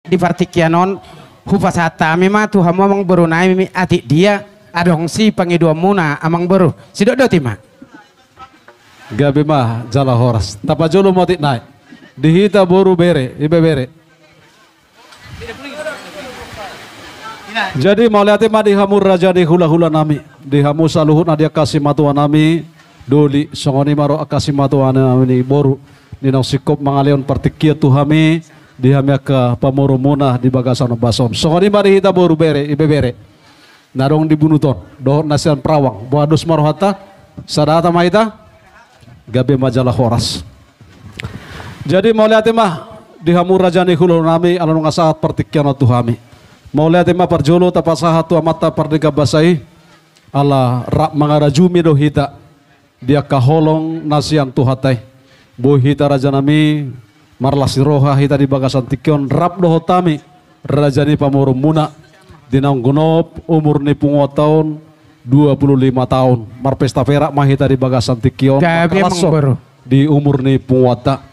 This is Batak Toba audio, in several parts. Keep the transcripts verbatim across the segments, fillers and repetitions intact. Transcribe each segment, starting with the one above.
di partingkian on, hupasahat hami ma tu hamu amangboru nami atik dia adong sipangidoanmuna amangboru. Sidok doti ma. Gabe ma jala horas. Tapajolo ma atik nai. Di hita boru bere, ibebere. Jadi mauliate ma di hamu raja ni hulahula nami, di hamu saluhutna di angka simatua nami, doli, songon i ma ro angka simatua nami ni boru, ni naung singkop mangalehon partingkian tu hami, di hami angka pamoruonmuna di bagasan ombas on. Songon i ma di hita boru bere, ibebere. Na adong di Bunut on, dohot na sian Perawang, boha dos ma rohanta, sada hata ma hita, gabe ma jala horas. Jadi mauliate ma di hamu raja ni hulahula nami, ala nunga sahat partingkian on tu hami. Mauliate ma parjolo tapasahat tu Amanta Pardenggan Basa i, ala rap mangarajumi do hita di angka holong na sian Tuhanta i. Boi hita raja nami, marlas ni roha hita di bagasan tingki on rap dohot hami, raja ni pamoruonmuna, di naung gonop umur ni punguanta on dua puluh lima taon. Marpesta perak ma hita di bagasan tingki on, gabe markalas on amangboru di umur ni punguanta.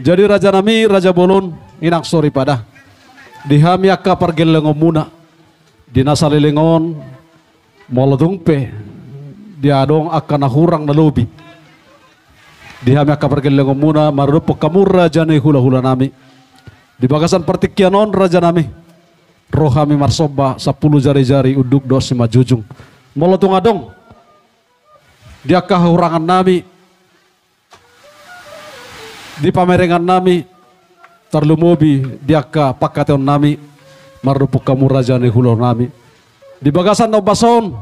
Jadi raja nami, raja bolon, inang soripada, di hami angka pargellengonmuna, di na saleleng on, molo tung pe dia adong angka na hurang na lobi di hami angka pargellengonmuna, maradophon hamu raja ni hulahula nami, di bagasan partingkian on raja nami, ro hami marsomba sampulu jarijari, unduk dohot simanjujung. Molo tung adong di angka hahurangan nami di pamerengan nami, tarlumobi di angka pangkataion nami, maradophon hamu raja ni hulahula nami, di bagasan ombas on,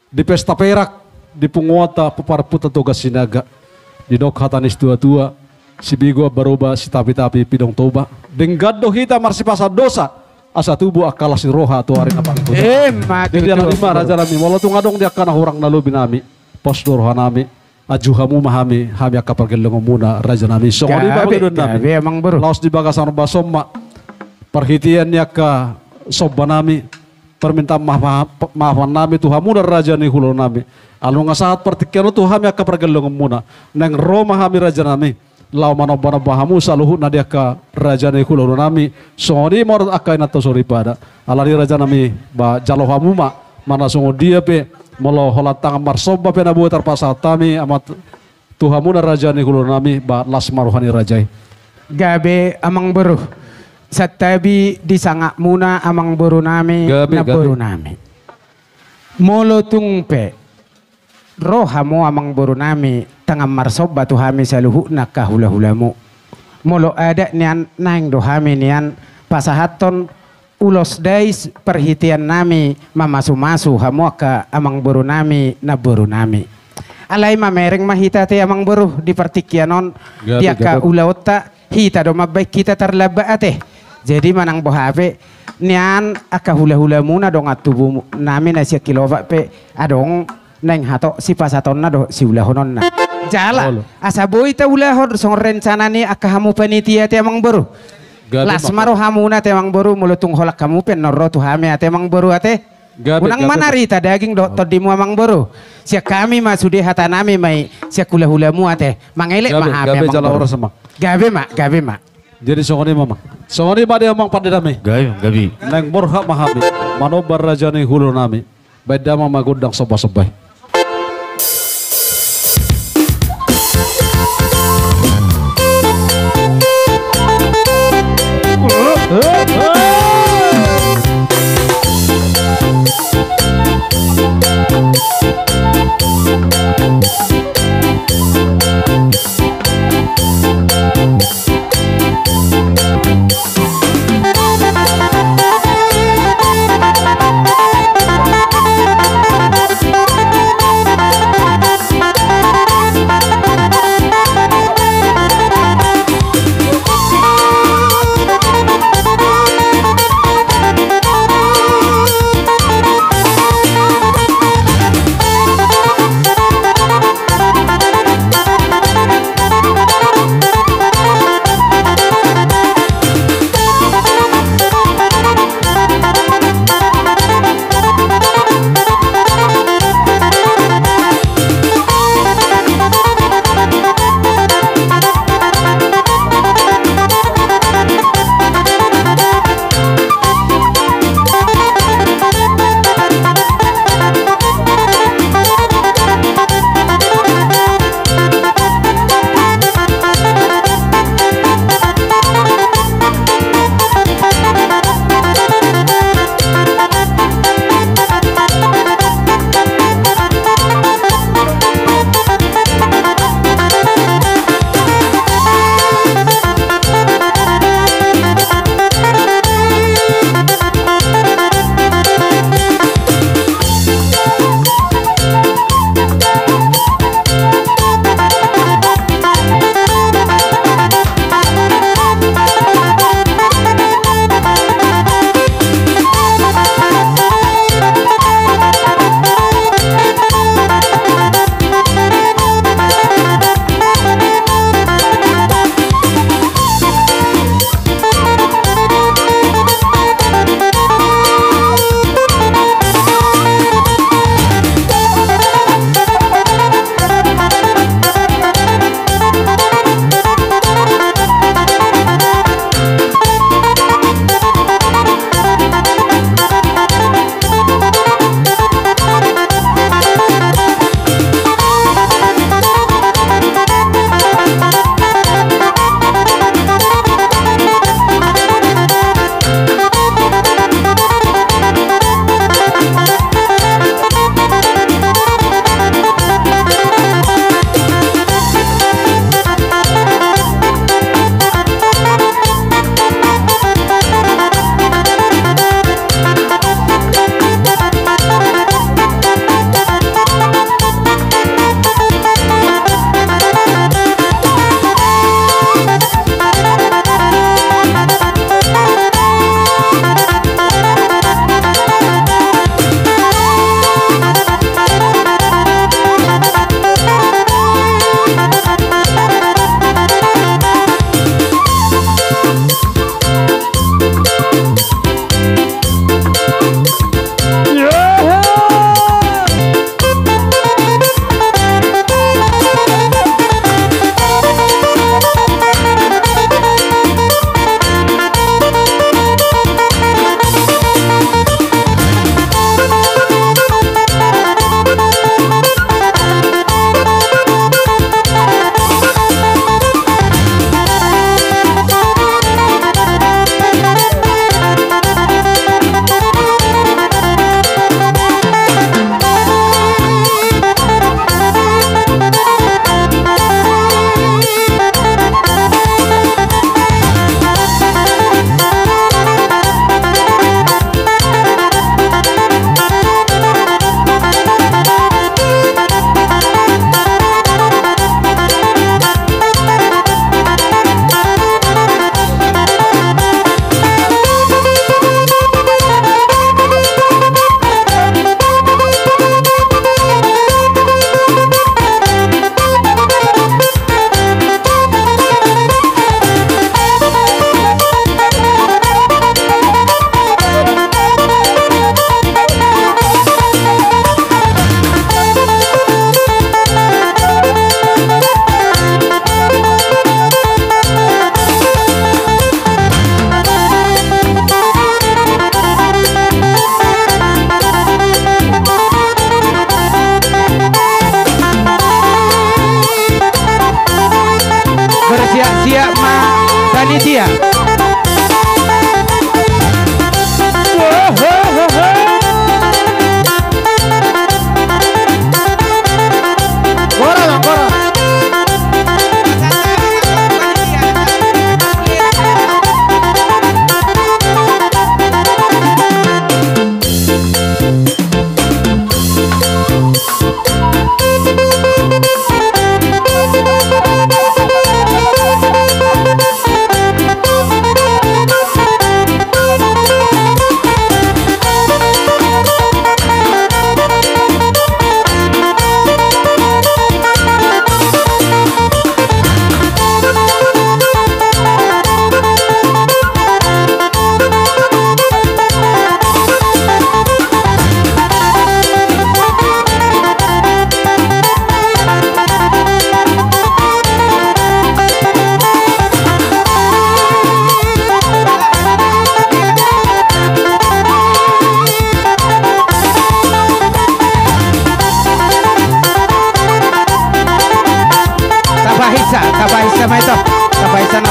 di pesta perak di punguanta Pomparan Ompunta Toga Sinaga, didok hata ni situatua: Sibigo ambaroba, sitapitapi pidong Toba. Denggan do hita marsipasahat dosa, asa tubu angka las ni roha tu ari na pangidoan. Emma tutu. Jadi ala ni i ma raja nami, molo tung adong di angka na hurang na lobi nami, pos do roha nami, anju hamu ma hami, hami angka pargellengonmuna raja nami. Songon i ma pangidoan nami, gabe amangboru. Laos di bagasan ombas on ma, parhitean ni angka somba nami, permintaan maaf, maafan nami tu hamuna raja ni hulahula nami, ala nunga sahat partingkian on tu hami angka pargellengonmuna, naeng ro ma hami raja nami, laho manombanomba hamu saluhutna di angka raja ni hulahula nami. Songon i ma dohot angka inanta soripada. Ala ni i raja nami, ba jalo hamu ma, manang songon dia pe, molo holan tangan marsomba pe na boi tarpasahat hami, amat tu hamuna raja ni hulahula nami, ba las ma roha ni raja i. Gabe amangboru. Santabi di sangapmuna amangboru nami, gabe, namboru nami. Molo tung pe ro hamu amangboru nami tangan marsomba tu hami saluhutna angka hulahulamu, molo adat nian naeng do hami nian pasahathon ulos dais parhitean nami mamasumasu hamu angka amangboru nami, namboru nami. Alai mamereng ma hita ate amangboru di partingkian on, gabe, di angka, gabe, ulaonta, hita do mambahen hita tarlambat ate. Jadi manang boha pe nian angka hulahulamuna dongan tubu nami na sian Kilopat pe adong naeng hatop sipasahatonna dohot siulahononna. Jala, olo, asa boi taulahon songon rencana ni angka hamu panitia ate amangboru. Gabe, las ma, maka, rohamuna ate amangboru, molo tung holan hamu pe annon ro tu hami ate amangboru ate. Gabe, unang, gabe, ma, manarita daging dohot, olo, tondimu amangboru. Sian hami ma sude hata nami ma i, sian hulahulamu ate. Mangelek, gabe, ma hami, gabe, amangboru. Jala horas, amang. Gabe ma, gabe ma. Jadi songon i ma, amang. Songon i ma di, amang pande nami. Gabe, gabe. Naeng borhat ma hami manomba raja ni hulahula nami. Baen damang ma gondang sombasomba i.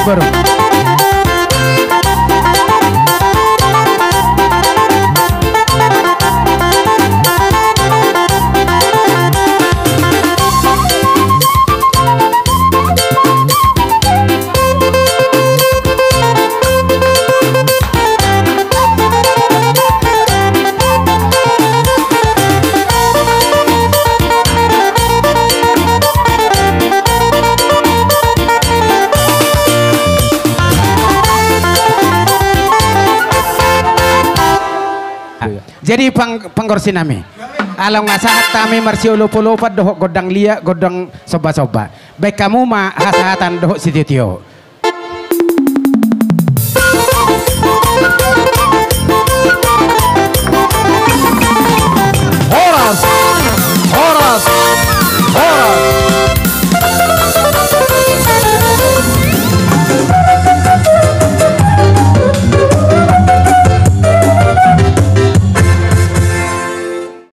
Boru. Jadi pang-, pangorsi nami, ala nunga sahat hami marsiolopolopan dohot gondang liat, gondang sombasomba, baen hamu ma hasahatan dohot sitiotio.